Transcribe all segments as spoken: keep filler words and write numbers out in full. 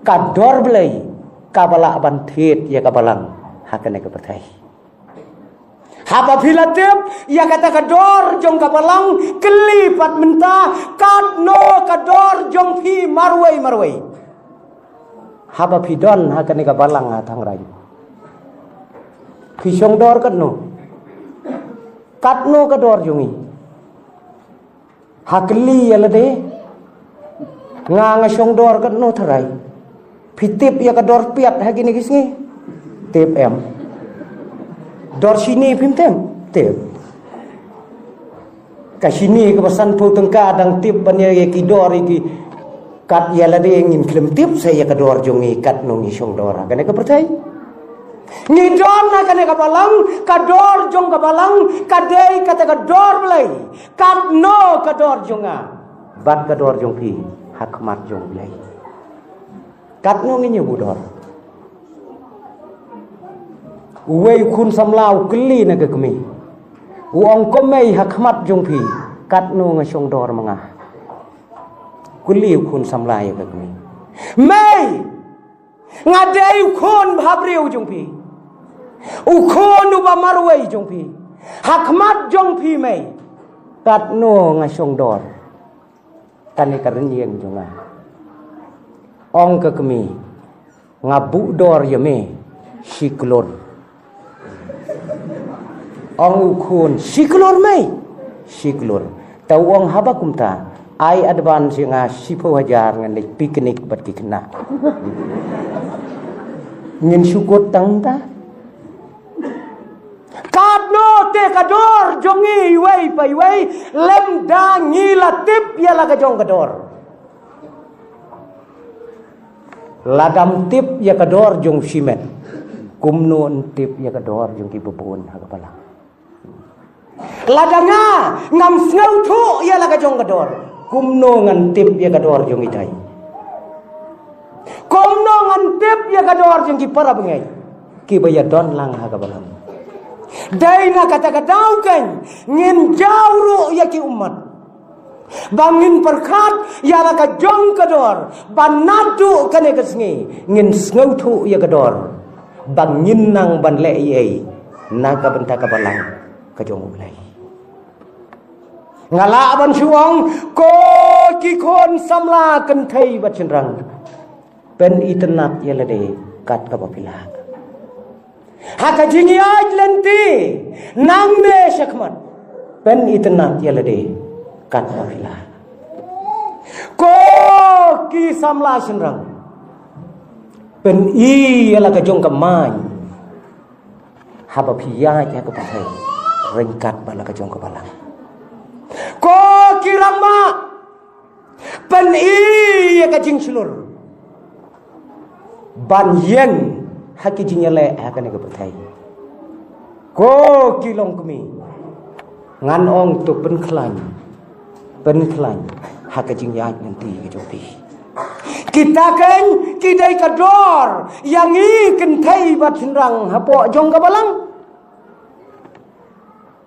Ka dor Blei kaba lah ban thied ïa ka balang ha kane ka pyrthei. Haba phi la tip ïa kata ka dor jong ka balang, kylli pat mynta, katno ka dor jong phi marwei marwei? Haba phi don ha kane ka balang ha thangrang, phi shong dor katno? Katno ka dor jong ngi? Ha kylli ïa lade. Nga nga shong dor katno tharai? Phi tip ïa ka dor piat ha kine ki sngi? Tip em? Dor shini phim tip? Tip. Ka shini kaba sanphew tyngka dang tip ban ïa ki dor ïa ki. Kat ïa lade ngin khlem tip sa ïa ka dor jong ngi katno ngi shong dor ha kane ka pyrthei. Ngi don ha kane ka balang, ka dor jong ka balang ka dei kata ka dor Blei. Katno ka dor jong nga bad ka dor jong phi ha khmat jong Blei? Katno ngi ñiew u dor? Uwei u khun samla u kylli na ka kmie, u ong, ko mei, ha khmat jong phi katno nga shong dor ma nga? Kylli u khun samla ïa ka kmie, mei, nga dei u khun bhabriew jong phi, u khun uba marwei jong phi. Ha khmat jong phi mei, katno nga shong dor? Kane ka rynïeng jong nga. Ong ka kmie, nga buh dor ïa me shi klur. Ong u khun, shi klur mei? Shi klur. Te u ong, haba kumta ai advance ïa nga shiphew hajar, ngan leit picnic bad ki khynnah. Ngin shu kut tang ta. Katno te ka dor jong ngi iwei pa iwei, lymda ngi la tip ïa la ka jong ka dor? Lada ym tip ïa ka dor jong shimet, kumno yn tip ïa ka dor jong kiba bun ha ka balang? Lada nga ngam sngewthuh ïa la ka jong ka dor, kumno ngan tip ïa ka dor jong i Dai? Kumno ngan tip ïa ka dor jong ki para bangeit kiba ïa don lang ha ka balang? Dei na kata ka daw keiñ ngin jaw ruh ïa ki ummat ba ngin pyrkhat ïa la ka jong ka dor, ba naduh kane ka sngi ngin sngewthuh ïa ka dor, ba ngin nang ban leh ei ei na ka bynta ka balang ka jong U Blei. Nga lah ban shu ong, ko ki khun samla kynthei bad shynrang, pynitynnad ïa lade kat kaba phi lah. Ha ka jingïaid lynti nangne shakhmat, pynitynnad ïa lade kat kaba phi lah. Ko ki samla shynrang, pyni ïa la ka jong ka main haba phi ïaid ha ka pyrthei ryngkat bad la ka jong ka balang. Ko ki rangbah, pyni ïa ka jingshlur ban ïeng ha ki jingïaleh ha kane ka pyrthei. Ko ki longkmie, ngan ong to pynkhlaiñ, pynkhlaiñ ha ka jingïaid lynti ka jong phi. Kita keiñ ki dei ka dor ïa ngi kynthei bad shynrang hapoh jong ka balang.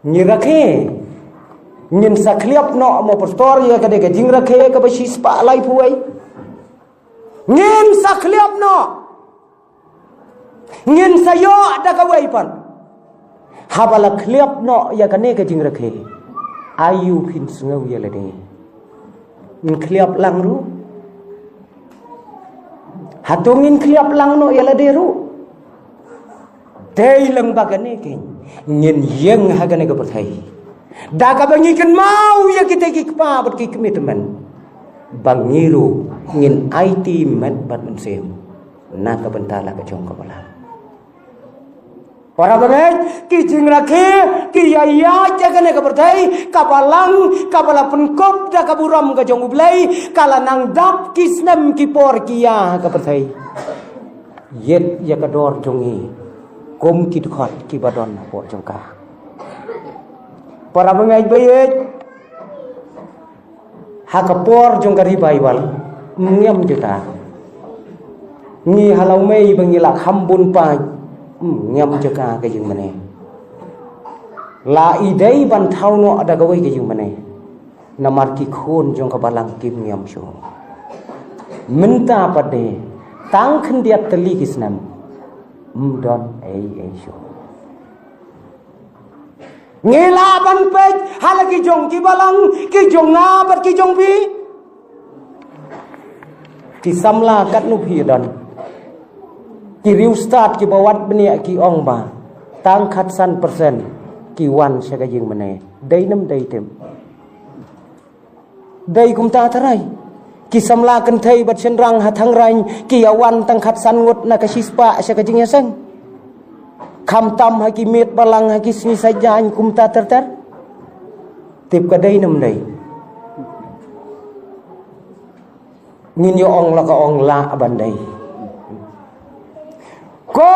Ngi rakhe, ngin sa khliap noh, mo pastor, ïa kane ka jingrakhe kaba shispah laiphew wei? Ngin sa khliap noh, ngin sa ïoh da kawei pat. Haba la khliap noh ïa kane ka jingrakhe, aïu phin sngew ïa lade? Ngin khliap lang ruh? Hato ngin khliap lang noh ïa lade ruh? Dei lang ba kane keiñ ngin ïeng ha kane ka pyrthei da kaba ngi kynmaw ïa kita ki kpa bad ki kmie tymmen, ba ngi ruh ngin aiti met bad mynsiem na ka bynta la ka jong ka balang. Para bangeit, ki jingrakhe ki ïa ïaid ha kane ka pyrthei, ka balang kaba la pynkup da ka burom ka jong U Blei ka la nang dap ki snem ki por ki ïa ha ka pyrthei. Ïeit ïa ka dor jong ngi kum ki dkhot kiba don hapoh jong ka. Para bangeit ba ïeit, ha ka por jong ka revival, ym ngiam jaka. Ngi ha Lawmei ba ngi la kham bun paid, ym ngiam jaka ka jingmane. La i dei ban thaw noh da kawei ka jingmane. Namar ki khun jong ka balang kim ngiam shuh. Mynta pat de Tang khyndiat tylli ki snem. Ym don ei ei shuh. Ngi lah ban peit ha la ki jong ki balang, ki jong nga bad ki jong phi. Ki samla katno phi don? Ki riewstad kiba wad bniah ki ong ba tang khatsan persen ki wan sha ka jingmane. Dei ne ym dei, tim? Dei kumta tharai. Ki samla kynthei bad shynrang ha thangraiñ ki ïa wan tang khatsan ngut na ka shispah sha ka jingïaseng. Khamtam ha ki miet balang, ha ki sngi Saitjaiñ kumta ter ter. Tip ka dei ne ym dei? Ngin ïa ong la ka ong lah ban dei. Ko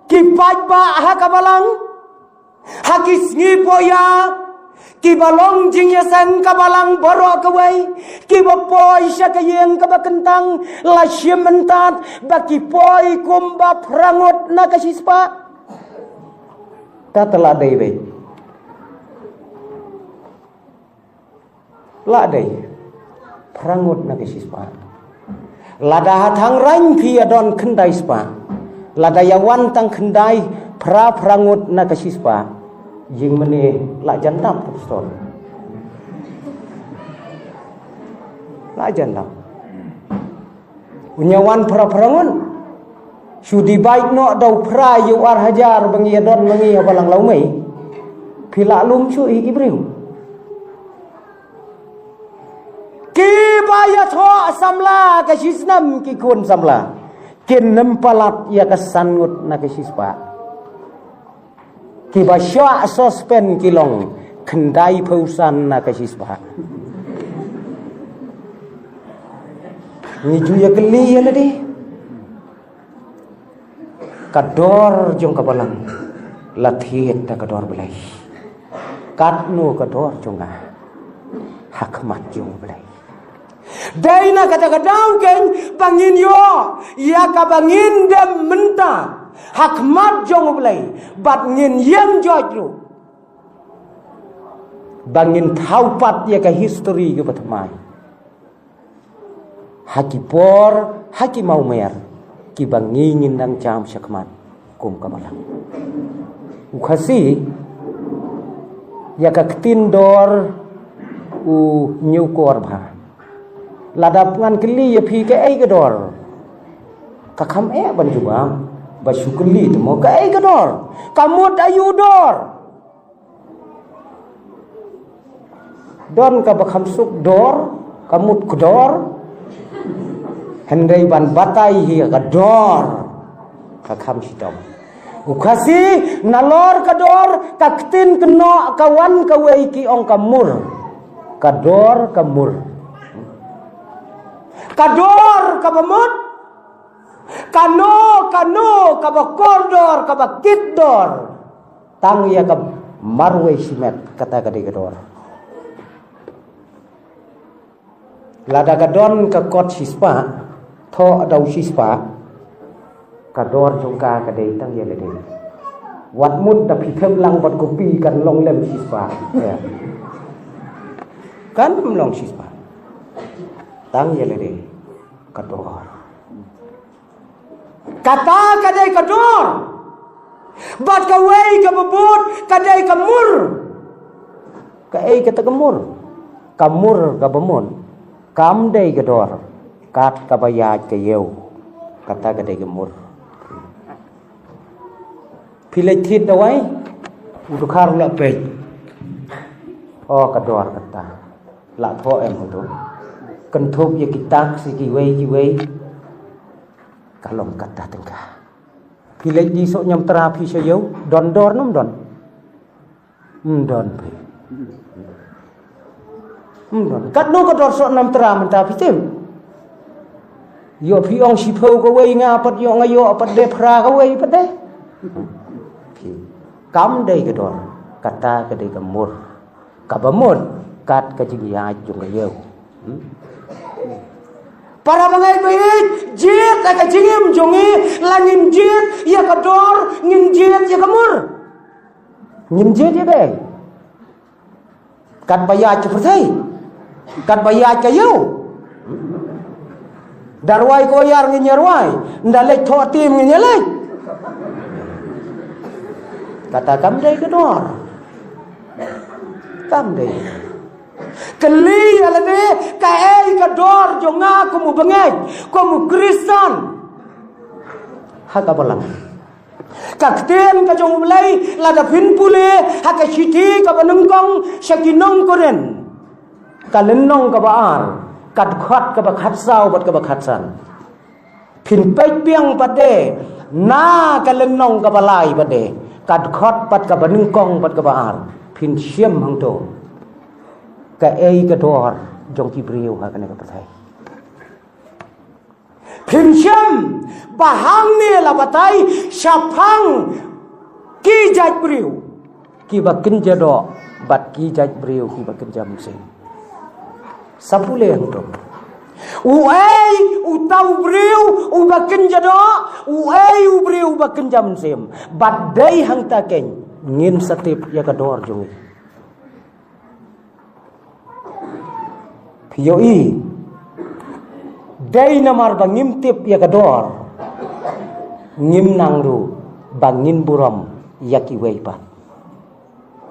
ki paidbah ha ka balang, ha ki sngi pohïa, kiba long jingïaseng ka balang baroh kawei, kiba poi sha ka ïing kaba kyntang, la shim mynta ba ki poi kumba phra ngut na ka shispah. Kata la dei beit. La dei phra ngut na ka shispah. Lada ha thangraiñ phi ïa don khyndai spah. Lada ïa wan tang khyndai phra, phra ngut na ka shispah. Jingmane la jan dap, pastor. La jan dap. Un ïa wan phra phra ngut. Shu divide noh da u phra ïa u ar hajar ba ngi ïa don ma ngi ha balang lawmei. Phi lah lum shuh hi ki briew. Kiba ïathoh samla ka shisnem, ki khun samla, kin ym palat ïa ka san ngut na ka shispah. Kiba shah suspend ki long khyndai phew san na ka shispah. Ngi ju ïa kylli ïa lade. Ka dor jong ka balang la thied da ka dor Blei. Katno ka dor jong nga ha khmat jong u Blei? Dei na kata ka daw keiñ ba ngin ïoh ïa kaba ngin dem mynta ha khmat jong u Blei, bad ngin ïeng joit ruh ba ngin thaw pat ïa ka history kaba thymmai ha ki por, ha ki mawmer kiba ngi ngin dang jam shakhmat kum ka balang. U Khasi, ïa ka ktien dor u ñiewkor bha. Lada ngan kylli ïa phi kaei ka dor, ka kham eh ban jubab, ba shu kylli te mo kaei ka dor. Ka mut aïu dor? Don kaba kham suk dor, ka mut kdor. Hynrei ban batai hi ka dor, ka kham shitom. U Khasi, nalor ka dor, ka ktien kynnoh ka wan kawei, ki ong ka mur. Ka dor ka mur. Ka dor kaba mut. Kano kano kaba kordor, kaba kitdor, tang ïa ka marwei shimet, kata ka dei ka dor. Lada ka don ka kot shispah, thoh da u shispah, ka dor jong ka ka dei tang ïa lade. Wat mut da phi them lang bad kopi kan long lem shispah. Ïa. Kan long shispah. Tang ïa lade ka dor. Kata ka dei ka dor. Bad kawei kaba bud ka dei ka mur. Kaei kata ka mur? Ka mur kaba mut kam dei ka dor, kat kaba ïaid ka ïew. Kata ka dei ka mur. Phi leit thied dawai, u dkhar u la peit. O, ka dor kata. La thoh em hato? Kynthup ïa ki tax ïa kiwei kiwei. Ka long kata tyngka. Phi leit die soh ñiamtra phi sha ïew, don dor ne ym don? Ym don phi. Ym don. Katno ka dor soh ñiamtra mynta phi tim? Ïoh phi ong shiphew kawei, nga pat ïoh, nga ïoh pat de phra kawei pat de. Phi. Kam dei ka dor. Kata ka dei ka mur. Kaba mut kat ka jingïaid jong ka ïew. Hmm? Para bangeit ba ïeit, jied ïa ka jingim jong ngi, la ngin jied ïa ka dor, ngin jied ïa ka mur. Ngin jied ïa kaei? Katba ïaid ka pyrthei, katba ïaid ka ïew. Da rwai ko ïar ngin ïa rwai. Nda leit thoh tim ngin ïa leit. Kata kam dei ka dor. Kam dei. Kylli ïa lade, kaei ka dor jong nga kum u bangeit, kum u Khristan. Ha ka balang. Ka ktien ka jong U Blei lada phin pule ha ka shithi kaba nyngkong sha ki nong Korinth, ka lynnong kaba ar, ka dkhot kaba khatsaw bad kaba khatsan. Phin peit biang pat de na ka lynnong kaba lai pat de, ka dkhot pat kaba nyngkong bad kaba ar. Phin shem hangto kaei ka dor jong ki briew ha kane ka pyrthei. Phin shem ba hangne la batai shaphang ki jait briew kiba kynja doh bad ki jait briew kiba kynja mynsiem. Sa pule hangto. Uei uta u briew uba kynja doh, uei u briew uba kynja mynsiem. Bad dei hangta keiñ ngin sa tip ïa ka dor jong ngi. Phi ïohi, dei namar ba ngim tip ïa ka dor, ngim nang ruh ba ngin burom ïa kiwei pat.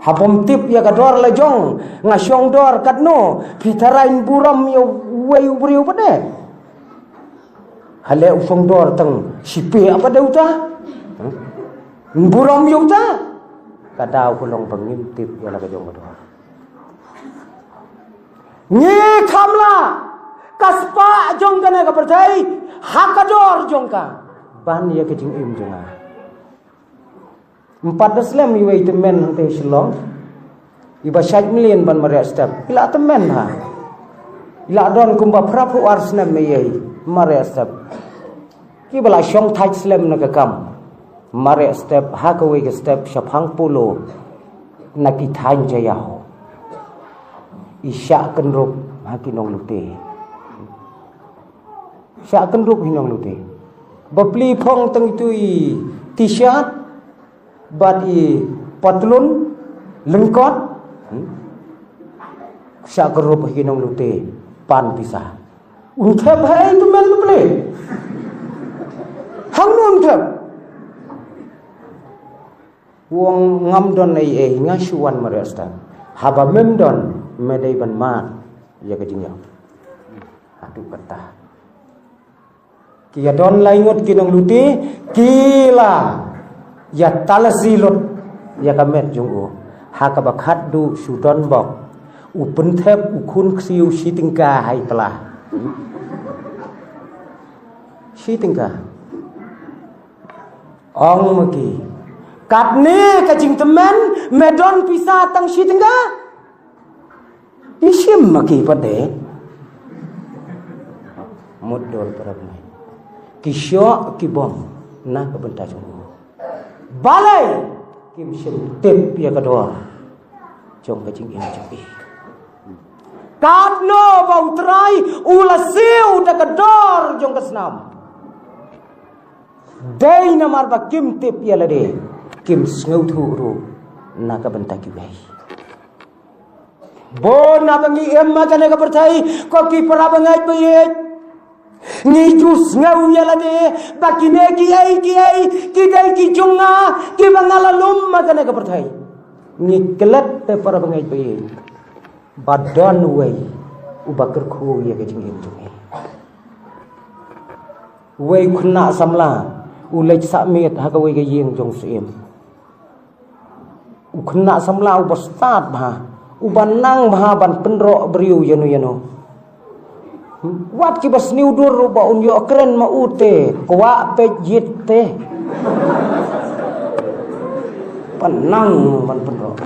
Haba ym tip ïa ka dor la jong, nga shong dor katno, phi tharai burom ïa uwei u briew pat de. Hale u shong dor tang shi pia pat de uta. Burom ïa uta. Ka daw ka long ba ngim tip ïa la ka jong ka dor. Ngi kham lah ka spah jong kane ka pyrthei ha ka dor jong ka ban ïa ka jingim jong nga. Ym pat da slem iwei i tymmen hangtei Shillong. Iba shait mlien ban mareh step. I la tymmen ha. I la don kumba phra phew ar snem, iei mareh step. Kiba la shong thait slem na ka kam, mareh step ha kawei ka step shaphang Polo na ki thaiñ Jaïaw. I shah kynrup ha ki nonglute. Shah kynrup hi nonglute. Bapli phong tang itu i t-shirt bad i patlun lyngkot. Hmm? Shah kynrup hi nonglute pan pisa. Un thep ha i tymmen bapli. Hangno un thep? U ong ngam don ei ei, nga shu wan mareh step. Haba mem don, me dei ban mad ïa ka jingïap. Haduh katta. Ki ïa don lai ngut ki nonglute, ki la ïa talasi lut ïa ka met jong u. Ha kaba khatduh shu don bok, u pynthep u khun ksiew shi tyngka ha i pla. Shi tyngka. Ong ma ki, katne ka jingtymmen, me don pisa tang shi tyngka? Ki shim ma ki pat de. Mut dor para bangeit. Ki shoh ki bom na ka bynta jong u. Balei kim shym tip ïa ka dor jong ka jingim jong ki. Katno ba U Trai u la siew da ka dor jong ka snam. Dei namar ba kim tip ïa lade, kim sngewthuh ruh na ka bynta kiwei. Bun na ba ngi im ha kane ka pyrthei, ko ki para bangeit baieit, ngi ju sngew ïa lade ba kine kiei kiei ki dei ki jong nga, kiba nga la lum ha kane ka pyrthei. Ngi klet te para bangeit baieit ba don uwei uba kyrkhu ïa ka jingim jong ngi. Uwei u khynnah samla u leit sah miet ha kawei ka ïing jong u syiem. U khynnah samla uba stad bha, uba nang bha ban pynroh briew ïano ïano. Wat kiba sniew dur ruh ba un ïoh kren ma u te kwah peit ïit te. Ba nang ban pynroh.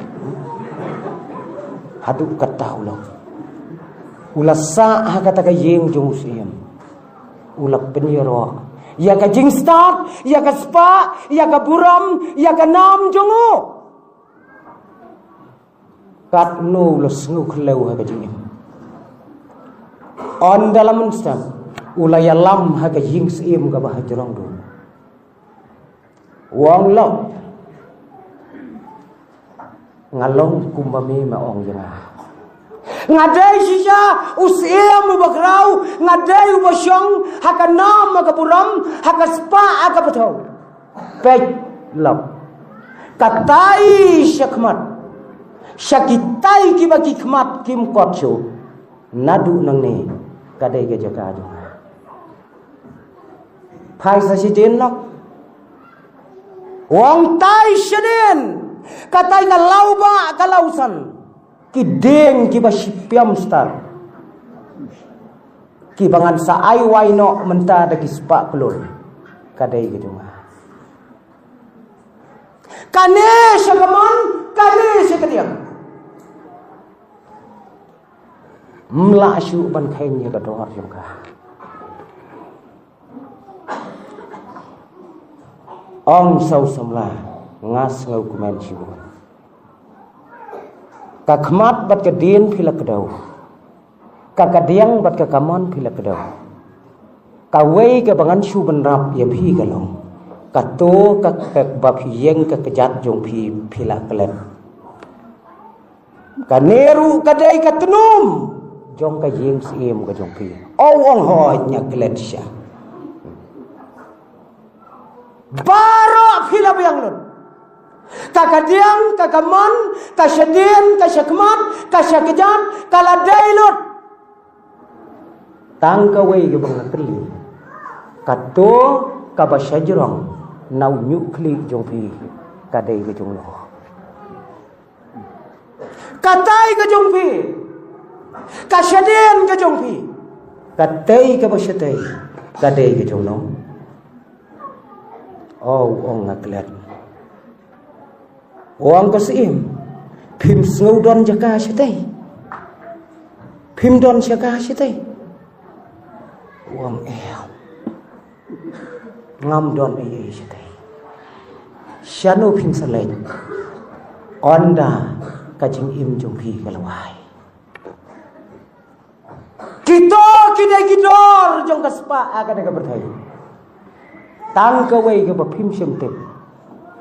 Haduh katta u long. U la sah ha kata ka ïing jong u syiem. U la pynïaroh ïa ka jingstad, ïa ka spah, ïa ka burom, ïa ka nam jong u. Katno u la sngew khlew ha ka jingim. Ynda la mynstep u la ïalam ha ka ïing syiem kaba ha jrong duh. U ong, lok, nga long kumba me me ong ïa nga. Nga dei shisha u syiem uba khraw, nga dei uba shong ha ka nam ha ka burom, ha ka spah ha ka pathew. Peit lok. Ka tai sha khmat, sha kitai kiba ki khmat kim kot shuh. Naduh nangne ka dei ka jaka jong nga. Phai sa shadien lok. U ong tai shadien. Ka tai ka law bah ka law san. Ki dieng kiba shipiam star, kiba ngan sa ai wai noh mynta da ki spah klur, ka dei ka jong nga. Kane sha ka mon, kane sha ka dieng. Ym lah shuh ban kheiñ ïa ka dor jong ka. Ong sa u samla, nga sngewkmen shibun. Ka khmat bad ka dien phi la kdew. Ka ka dieng bad ka ka mon phi la kdew. Kawei kaba ngan shu bynrap ïa phi ka long, kato ka, kaba phi ïeng ka kjat jong phi, phi la klet. Kane ruh ka dei ka tnum jong ka ïing syiem ka jong phi. O, u ong hooid, nga klet shisha. Baroh phi la biang lut. Ka ka dieng, ka ka mon, ka shadien, ka shakhmat, ka shakjat, ka la dei lut. Tang kawei kaba nga kylli. Kato kaba shajrong na u ñiuhkhlieh jong phi, ka dei ka jong no? Ka tai ka jong phi, ka shadien ka jong phi, ka tai kaba shatei, ka dei ka jong no? O, u ong nga klet. U ong, ko syiem, phim sngew don jaka shatei? Phim don jaka shatei? U ong, em, ngam don ei ei shatei. Shano phin sa leit? Ynda ka jingim jong phi ka la wai. Kito ki dei ki dor jong ka spah ha kane ka pyrthei. Tang kawei kaba phim shym tip,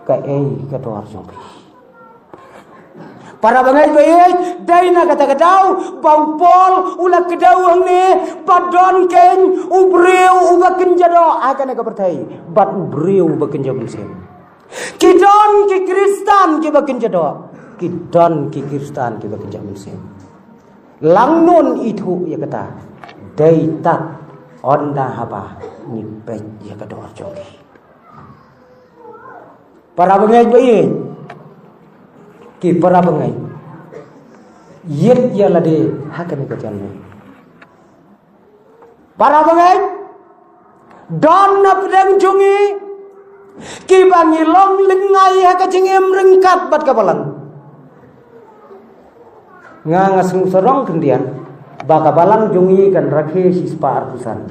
kaei ka dor jong phi? Para bangeit ba ïeit, dei na kata ka daw ba u Paul u la kdew hangne ba don keiñ u briew uba kynja doh ha kane ka pyrthei bad u briew uba kynja mynsiem. Ki don ki Khristan kiba kynja doh, ki don ki Khristan kiba kynja mynsiem. Lang nun ithuh ïa kata, dei tad ynda haba ngi peit ïa ka dor jong ki. Para bangeit ba ïeit, ki para bangeit, ïit ïa lade ha kane ka janmiet. Para bangeit, don na pdeng jong ngi kiba ngi long lyngngai ha ka jingim ryngkat bad ka balang. Nga, nga sngew sarong khyndiat ba ka balang jong ngi kan rakhe shispah arphew san.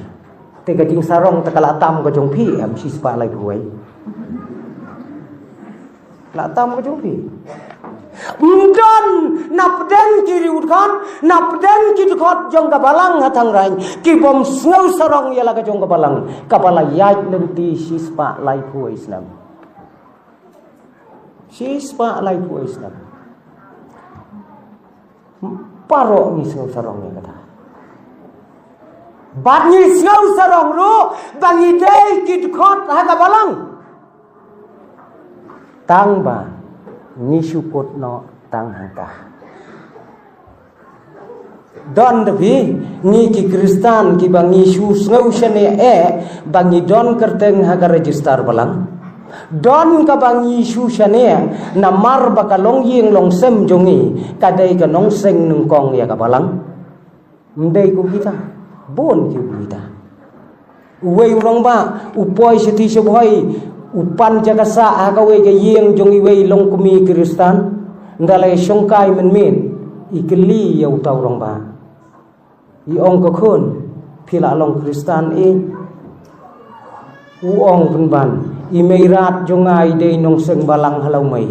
Te ka jingsarong te ka la tam ka jong phi em, shispah laiphew wei. La tam ka jong phi. Ym don na pdeng ki riewdkhot, na pdeng ki dkhot jong ka balang ha thangraiñ, ki bym sngew sarong ïa la ka jong ka balang kaba la ïaid lynti shispah laiphew wei snem. Shispah laiphew wei snem. Baroh ngi sngew sarong ïa kata. Bad ngi sngew sarong ruh ba ngi dei ki dkhot ha ka balang. Tang ba ngi shu kut noh tang hangta. Don da phi, ngi ki Khristan kiba ngi shu sngew shaniah eh ba ngi don kyrteng ha ka register balang. Don kaba ngi shu shaniah namar ba ka longïing longsem jong ngi ka dei ka nongseng nyngkong ïa ka balang. Ym dei kum kita, bun ki kum kita. Uwei u rangbah u poi sha ti sha bhoi, u pan jaka sah ha kawei ka ïing jong iwei longkmie Khristan. Ynda la ïa shongkai mynmiet, i kylli ïa uta u rangbah, i ong, ko khun, phi la long Khristan eh? U ong pynban, i Meirat jong nga i dei nongseng balang ha Lawmei.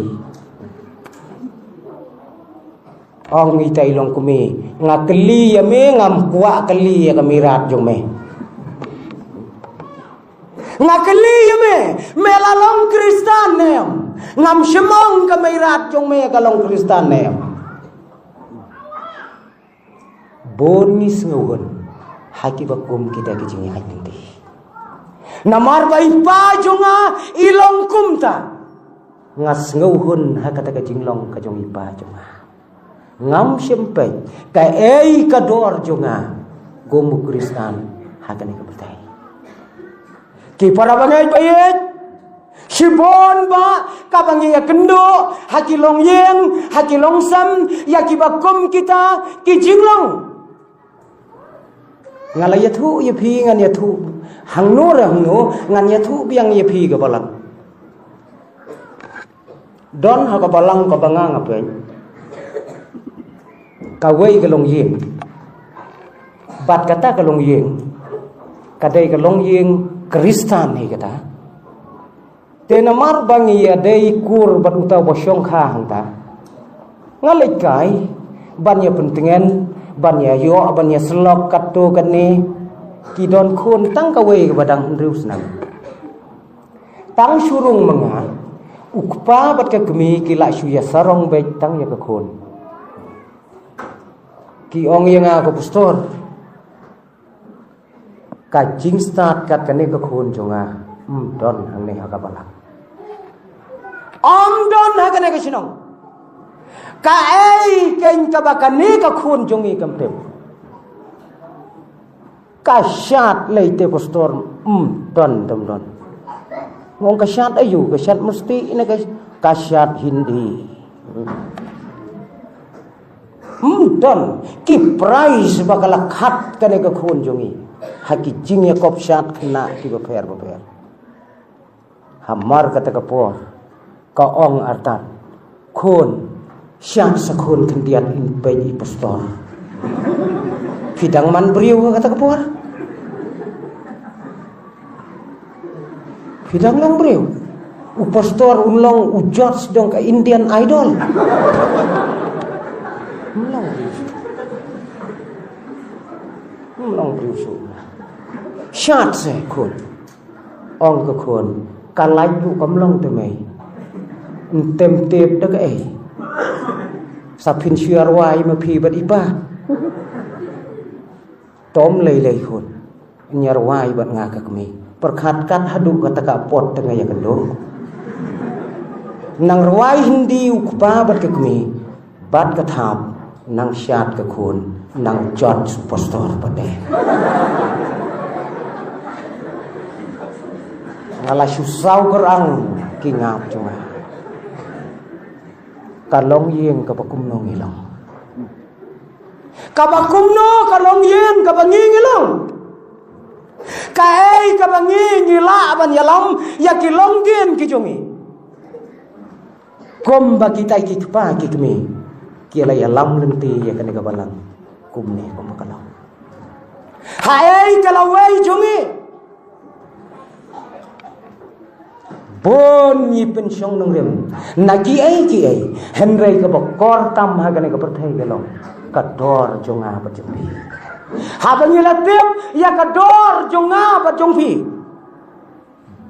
Ong ita i longkmie, nga kylli ïa me, ngam kwah kylli ïa ka Meirat jong me. Nga kylli ïa me, me la long Khristan ne em? Ngam shym ong ka Meirat jong me ka long Khristan ne em. Bun ngi sngewhun ha kiba kum kita ki jingïaid lynti. Namar ba i Pa jong nga i long kumta. Nga sngewhun ha kata ka jinglong ka jong i Pa jong nga. Ngam shym peit kaei ka dor jong nga kum u Khristan ha kane ka pyrthei. Ki para bangeit ba ïeit, shibun ba kaba ngi ïakynduh ha ki longïing, ha ki longsem, ïa kiba kum kita ki jinglong. Nga la ïathuh ïa phi, ngan ïathuh hangno re hangno, ngan ïathuh biang ïa phi ka balang. Don ha ka balang kaba nga nga peit kawei ka longïing. Bad kata ka longïing ka dei ka longïing Khristan hi kata. Te namar ba ngi ïadei kur bad uta uba shongkha hangta, nga leit kai ban ïa pyntngen, ban ïa ïoh, ban ïa syllok katto katne. Ki don khun tang kawei kaba dang hynriew snem. Tang shu rung ma nga, u kpa bad ka kmie ki la shu ïa sarong beit tang ïa ka khun. Ki ong ïa nga, ko pastor, ka jingstad kat kane ka khun jong nga ym don hangne ha ka balang. Ym don ha kane ka shnong. Kaei keiñ kaba kane ka khun jong ngi kam tip? Ka shad lei te pastor, ym don, ym don. Nga ong, ka shad aïu? Ka shad musti ne ka, ka shad Hindi. Ym don. Ki prize ba ka la khap kane ka khun jong ngi ha ki jingïakop shad khynnah kiba pher bapher. Hamar kata ka por ka ong artat, khun, shad sa khun khyndiat, in peit i pastor. Phi dang man briew ha kata ka por? Phi dang long briew? U pastor un long u judge jong ka Indian Idol. Ym long briew shuh. Ym long briew shuh. Shad sa khun. Ong ka khun, ka lait ruh kam long te mei. Ym tem tip da kaei. Sa phin shu ïa rwai ma phi bad i pa. Tom lei lei khun. Ïa rwai bad nga ka kmie. Pyrkhat kat haduh kata ka pot te nga ïa kynduh. Nang rwai Hindi u kpa bad ka kmie. Bad ka thap, nang shad ka khun, nang jot u pastor pat de. Nga la shu saw kyrang ki ngap jong nga. Ka longïing kaba kumno ngi long? Kaba kumno ka longïing kaba ngi ngi long? Kaei kaba ngi ngi lah ban ïalam ïa ki longdien ki jong ngi? Kumba kita ki kpa ki kmie ki la ïalam lynti ïa kane ka balang kumne kumba ka long. Haei ka lawei jong ngi? Bun ngi pynshong nongrim na kiei kiei, hynrei kaba kor tam ha kane ka pyrthei ka long ka dor jong nga bad jong phi. Haba ngi la tip ïa ka dor jong nga bad jong phi,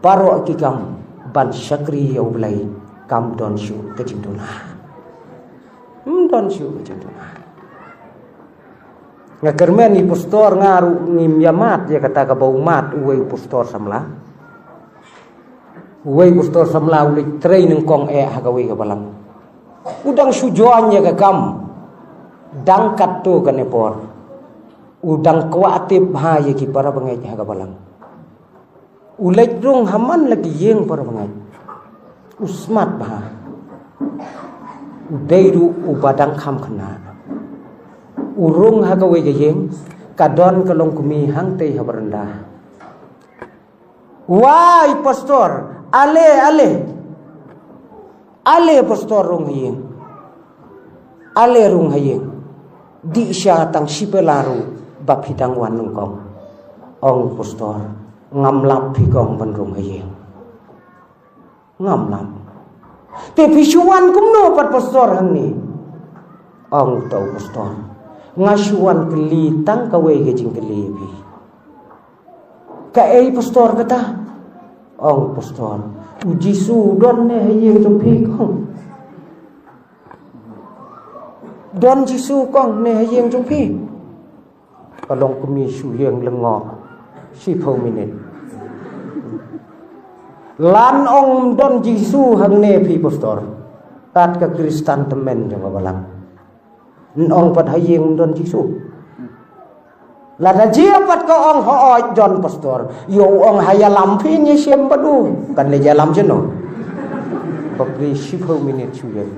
baroh ki kam ban shakri ïa U Blei kam don shuh ka jingduna. Ym don shuh ka jingduna. Nga kyrmen i pastor nga ruh ngim ïa mad ïa kata kaba u mad uwei u pastor samla. Uwei u pastor samla u leit trei nyngkong eh ha kawei ka balang. U dang shu join ïa ka kam dang katto katne por. U dang kwah tip bha ïa ki para bangeit ha ka balang. U leit rung ha man la ki ïing para bangeit. U smat bha. U dei ruh uba dang kham khynnah. U rung ha kawei ka ïing, ka don ka longkmie hangtei ha baranda. Wai pastor, ale, ale. Ale pastor rung ha ïing. Ale rung ha ïing. Dih sha tang shi pela ruh ba phi dang wan nyngkong. Ong pastor, ngam lap phi kong ban rung ha ïing. Ngam lap. Te phi shu wan kumno pat pastor hangne? Ong uta u pastor, nga shu wan kylli tang kawei ka jingkylli ïa phi. Kaei pastor kata? Ong pastor, u Jisu u don ne ha ïing jong phi kong? Don Jisu kong ne ha ïing jong phi? Ka long kmie shu ïeng lyngngoh shiphew minit. Lada ong ym don Jisu hangne phi pastor, kat ka Khristan tymmen jong ka balang. Ong pat ha ïing ym don Jisu. Lada jia pat ka ong hooid don pastor, ïoh u ong ha ïalam phin ïa shem bad u. Kan leit ïalam shano? Bapli shiphew minit shu ïeng.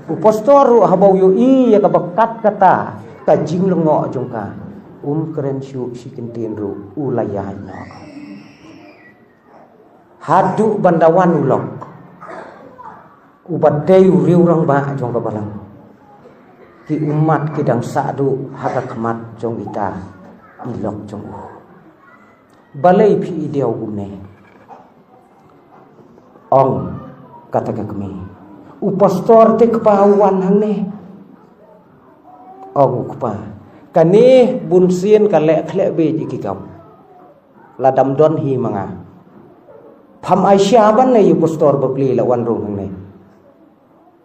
U pastor ruh haba u ïohi ïa kaba kat kata ka jinglyngngoh jong ka, um kren shuh shi kyntien ruh, u la ïaid noh. Haduh ban da wan u lok, uba dei u riew rangbah jong ka balang, ki ummat ki dang sahduh ha ka khmat jong ita i lok jong u. Balei phi i diaw kumne? Ong kata ka kmie, u pastor te kpa u wan hangne. Ong u kpa, kane bunsien ka leh khleh beit ïa ki kam. Lada ym don hi ma nga, pham ai sha ban ne ïa u pastor bapli la wan rung hangne.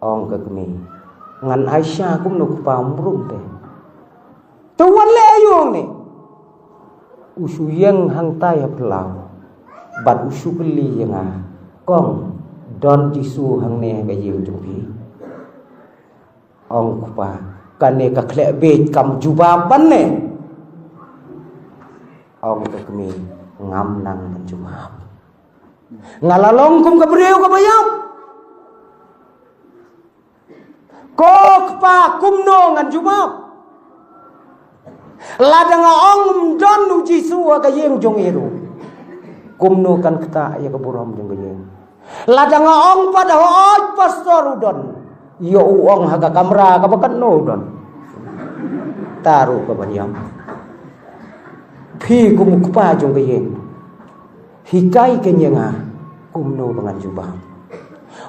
Ong ka kmie, ngan ai sha kumno kpa, ym rung te. Te wan leh aïu ne? U shu ïeng hangtai ha phyllaw bad u shu kylli ïa nga, kong, don Jisu hangne ha ka ïing jong phi? Ong u kpa, kane ka khleh beit, kam jubab ban ne? Ong ka kmie, ngam nang ban jubab. Nga la long kum ka briew kaba ïap. Ko kpa, kumno ngan jubab? Lada nga ong ym don u Jisu ha ka ïing jong i ruh, kumno kan ktah ïa ka burom jong ka ïing? Lada nga ong pat hooid pastor u don, ïoh u ong ha ka kamra kaba katno u don. Ta ruh kaban ïam. Phi kum u kpa jong ka ïing, hikai keiñ ïa nga kumno ba ngan jubab.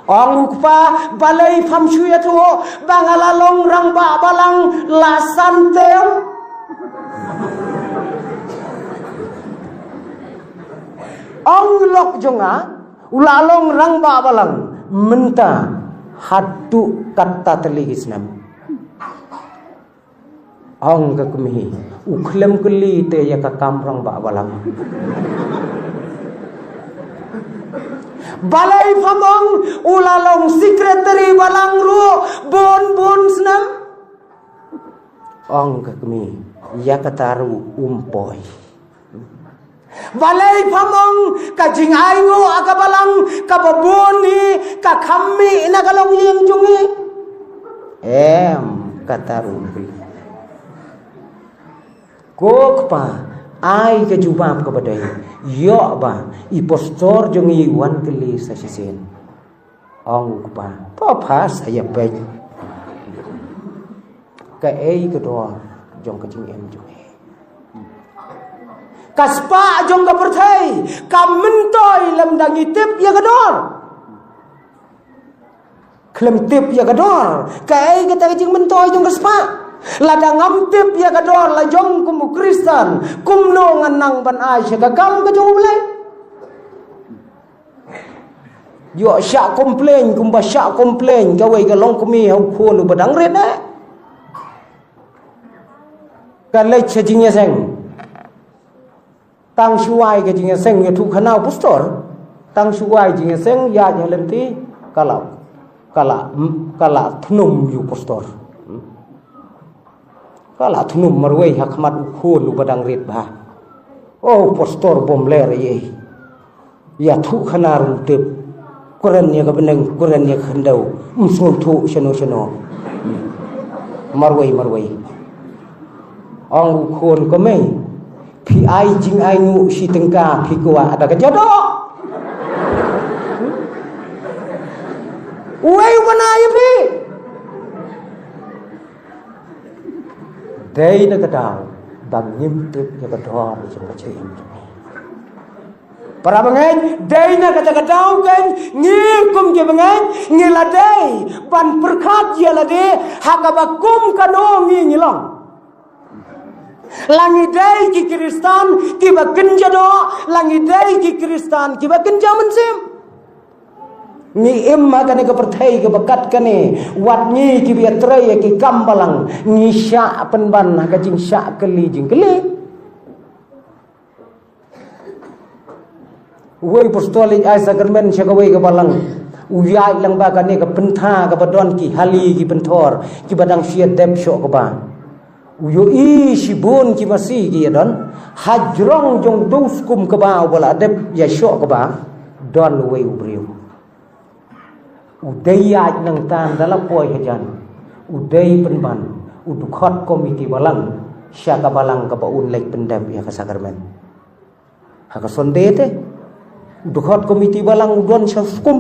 Ong u kpa, balei pham shu ïathuh ba nga la long rangbah balang la san term? Ong u lok jong nga u la long rangbah balang mynta haduh katta tylli ki snem. Ong ka kmie, u khlem kylli te ïa ka kam rangbah balang. Balei pham ong u la long secretary balang ruh bun bun snem? Ong ka kmie, ïa kata ruh um poi. Balei pham ong ka jingainguh ha ka balang kaba bun hi ka kham mih na ka longïing jong ngi? Em, kata ruh. Ko kpa, ai ka jubab kaba dei, ïoh ba i pastor jong ngi wan kylli sa shisien. Ong u kpa, to pass, ïa peit. Kaei ka dor jong ka jingim jong ngi? Ka spah jong ka pyrthei ka myntoi lymda ngi tip ïa ka dor. Khlem tip ïa ka dor, kaei kata ka jingmyntoi jong ka spah? Lada ngam tip ïa ka dor la jong kum u Khristan, kumno ngan nang ban ai sha ka kam ka jong U Blei? Ïoh shah complain kumba shah complain kawei ka longkmie ha u khun uba dang rit eh. Ka leit sha jingïaseng. Tang shu ai ka jingïaseng ïathuh khana u pastor. Tang shu ai jingïaseng ïaid ha lynti ka la, ka la, ka la thnum ïa u pastor. Ka la thnum marwei ha khmat u khun uba dang rit bha. O pastor bym ler ei ei. Ïathuh khana ruh ym tip. Kren ïa ka bneng, kren ïa ka khyndew. Ym sngewthuh shano shano. Marwei marwei. Ong u khun, ko mei, phi ai jingainguh shi tyngka phi kwah da ka jadoh. Uei u bana ïa phi? Dei na ka daw ba ngim tip ïa ka dor jong ka jingim jong ngi. Para bangeit, dei na kata ka daw keiñ ngi kum ki bangeit ngi la dei ban pyrkhat ïa lade ha kaba kum kano ngi ngi long. La ngi dei ki Khristan kiba kynja doh, la ngi dei ki Khristan kiba kynja mynsiem. Ngi im ha kane ka pyrthei kaba kat kane, wat ngi kiba ïatrei ïa ki kam balang, ngi shah pynban ha ka jingshah kylli jingkylli. Uwei u apostol u ai sakramen sha kawei ka balang, u ïaid lang bad kane ka pyntha kaba don ki hali ki pynthor kiba dang shu ïadep shuh kaba. U ïohi shibun ki masi ki ïadon, hajrong jong utu u skum kaba uba la dep ïa shuh kaba, don uwei u briew. U dei ïaid nangta ynda la poi hajan. U dei pynban u dkhot komiti balang sha ka balang kaba un leit pyndep ïa ka sakramen. Ha ka Sunday te, u dkhot komiti balang u don sha u skum.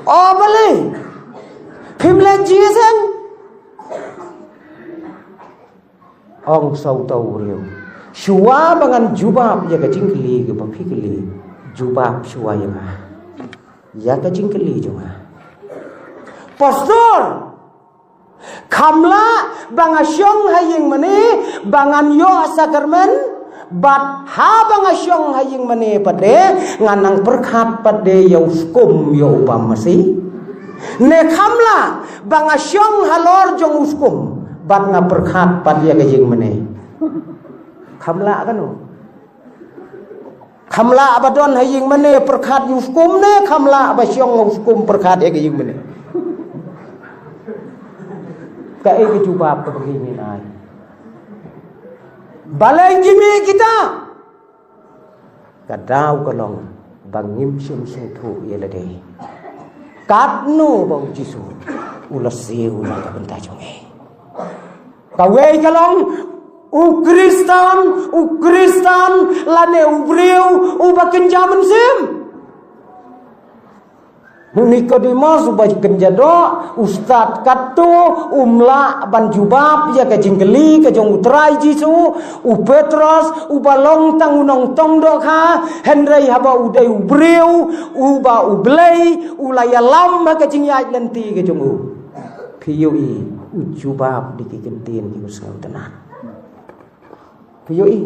O balei, phim leit jingseng? Ong sa uta u briew, shuwa ba ngan jubab ïa ka jingkylli kaba phi kylli, jubab shuwa ïa nga ïa ka jingkylli jong nga. Pastor, kham lah ba nga shong ha ïing mane ba ngan ïoh sakramen, bad haba nga shong ha ïing mane pat de ngan nang pyrkhat pat de ïa u skum ïa u bam masi? Ne kham lah ba nga shong halor jong u skum bad nga pyrkhat pat ïa ka ïing mane? Kham lah kano? Kham lah ba don ha ïing mane pyrkhat ïa u skum ne kham lah ba shong ha u skum pyrkhat ïa ka ïing mane? Kaei ka jubab kaba ngi ngin ai? Balei ngi mih kita? Ka daw ka long ba ngim shym sngewthuh ïa lade katno ba U Jisu u la siew na ka bynta jong ngi. Kawei ka long, u Khristan, u Khristan lane u briew uba kynja mynsiem. U Nikodimos uba kynja doh, u stad katto, um lah ban jubab ïa ka jingkylli ka jong U Trai Jisu. U Petros uba long tang u nongtong dohkha, hynrei haba u dei u briew uba U Blei u la ïalam ha ka jingïaid lynti ka jong u. Phi ïohi u jubab da ki kyntien kiba sngewtynnat. Phi ïohi,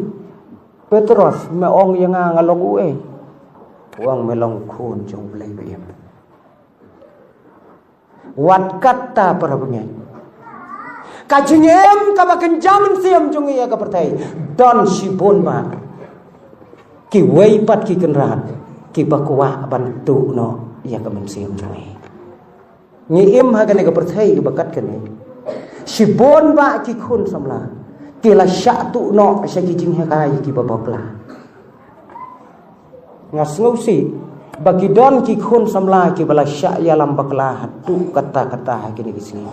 Petros, me ong ïa nga nga long uei? U ong me long khun jong U Blei ba im. Wat katta para bangeit, ka jingim kaba kynja mynsiem jong ngi ha ka pyrthei, don shibun ba kiwei pat ki kynrad kiba kwah ban tuh noh ïa ka mynsiem jong ngi. Ngi im ha kane ka pyrthei kaba kat kane. Shibun ba ki khun samla ki la shah tuh noh sha ki jinghikai kiba bakla. Nga sngewsih ba ki don ki khun samla kiba la shah ïalam bakla haduh katta katta ha kine ki sngi.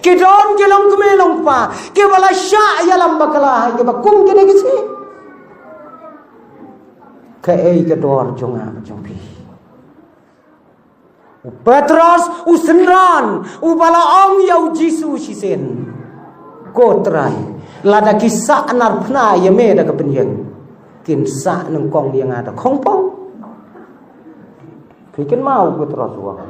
Ki don ki longkmie longkpa kiba la shah ïalam bakla ha kiba kum kine ki sngi. Kaei ka dor jong nga jong phi? U Petros u synran uba la ong ïa U Jisu shisien, ko Trai, lada ki sah narphna ïa me da ka pynïeng, kin sah nyngkong ïa nga da khongpong. Phi kynmaw u Petros u ong,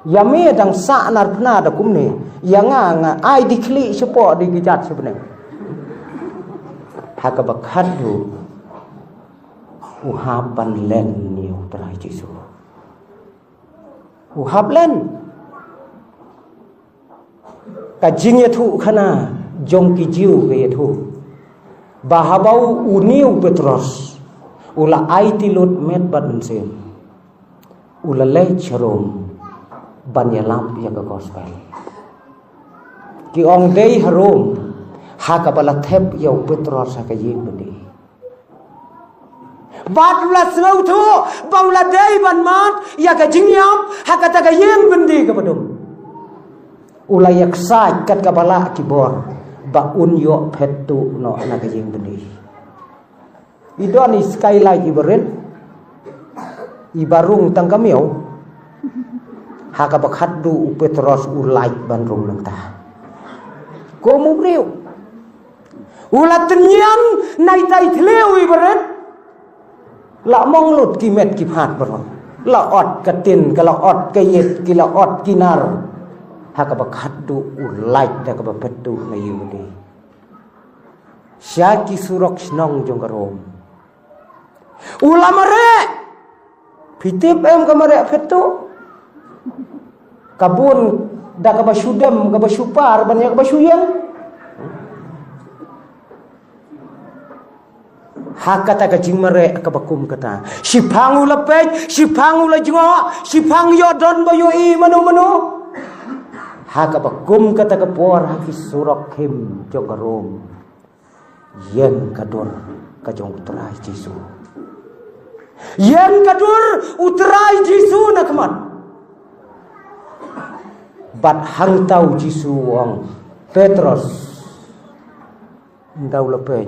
ïa me dang sah narphna da kumne, ïa nga nga ai di khlieh shapoh di kjat shabneng. Ha kaba khatduh u hap ban len ïa U Trai Jisu. U hap len. Ka jingïathuhkhana jong ki Jiw ka ïathuh ba haba u, une u Petros u la aiti lut met bad mynsiem, u la leit sha Rom ban ïalap ïa ka gospel. Ki ong dei ha Rom ha kaba la thep ïa u Petros ha ka ïing byndi. Bad u la sngewthuh ba u la dei ban mad ïa ka jingïap ha kata ka ïing byndi kaba dum. U la ïaksaid kat kaba lah ki bor ba un ïoh phet tuh noh na ka ïing byndi. I don i skylight iba rit, iba rung tang ka miaw. Ha kaba khatduh u Petros u lait ban rung nangta. Kum u briew u la tynñiang na itai thliew iba rit. La mong lut ki met ki phad baroh. La ot ka tin, ka la ot ka ïit, ki la ot ki nar. Ha kaba khatduh u lait da kaba phet tuh na ïing byndi. Sha ki surok shnong jong ka Rom. U la mareh. Phi tip em ka mareh phi tu? Ka bun da kaba shu dem, kaba shu par, ban ïa kaba shu ïeng. Ha kata ka jingmareh kaba kum kata. Shiphang u la peit, shiphang u la jngoh, shiphang ïoh don ba ïohi mano mano. Ha kaba kum kata ka por ha ki surok khim jong ka Rom. Ïeng ka dur ka jong u Trai Jisu. Ïeng ka dur u Trai Jisu na khmat. Bad hangta u Jisu u ong, Petros, ynda u la peit,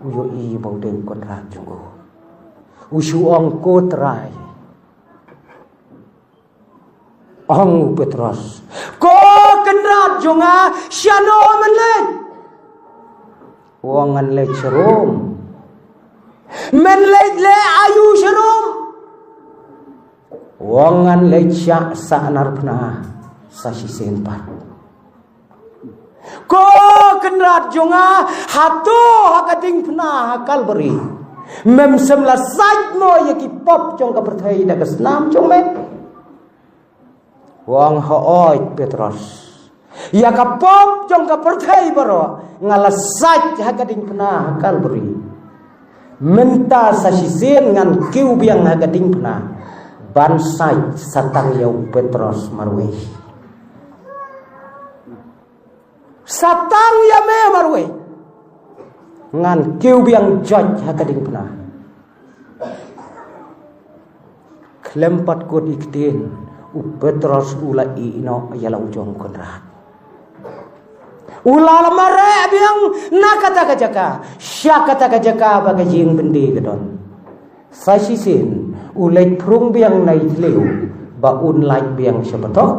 u ïohi ba u dei u kynrad jong u. U shu ong, ko Trai. Ong u Petros, ko kynrad jong nga, shano men leit? U ong, ngan leit sha Rom. Men leit leh aïu sha Rom? U ong, ngan leit shah sahnarphna sa shisien pat. Ko kynrad jong nga, hato ha ka diengphna ha Kalbari mem shym la sait mo ïa ki pop jong ka pyrthei da ka snam jong me? U ong, hooid Petros, ïa ka pop jong ka pyrthei baroh nga la sait ha ka diengphna ha Kalbari. Mynta sa shisien ngan kiew biang ha ka diengphna ban sait sa tang ïa u Petros marwei. Sa tang ïa me marwei ngan kiew biang joit ha ka diengphna. Khlem pat kut ïa ki ktien, u Petros u la ïeh noh ïa la u jong u kynrad. U la mareh biang na kata ka jaka, sha kata ka jaka ba ka jingbyndi ka don. Sa shisien u leit phrung biang na i thliew ba un lait biang sha patok.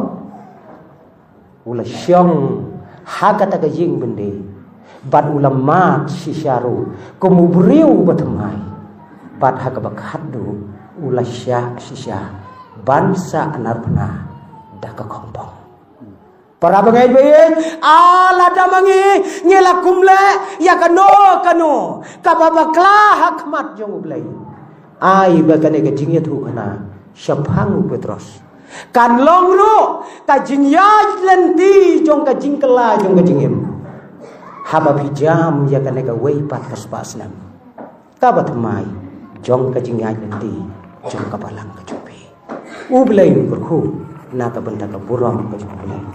U la shong ha kata ka jingbyndi bad u la mad shisha ruh kum u briew ba thymmai. Bad ha kaba khatduh u la shah shisha ban sahnarphna da ka khongpong. Para bangeit baieit, lada ma ngi ngi la kum leh ïa kano kano kaba bakla ha khmat jong U Blei, ai ba kane ka jingïathuhkhana shaphang u Petros kan long ruh ka jingïaid lynti jong ka jingkylla jong ka jingim haba phi jam ïa kane kawei pat ka spah snem kaba thymmai jong ka jingïaid lynti jong ka balang ka jong phi. U Blei un kyrkhu na ka bynta ka burom ka jong U Blei.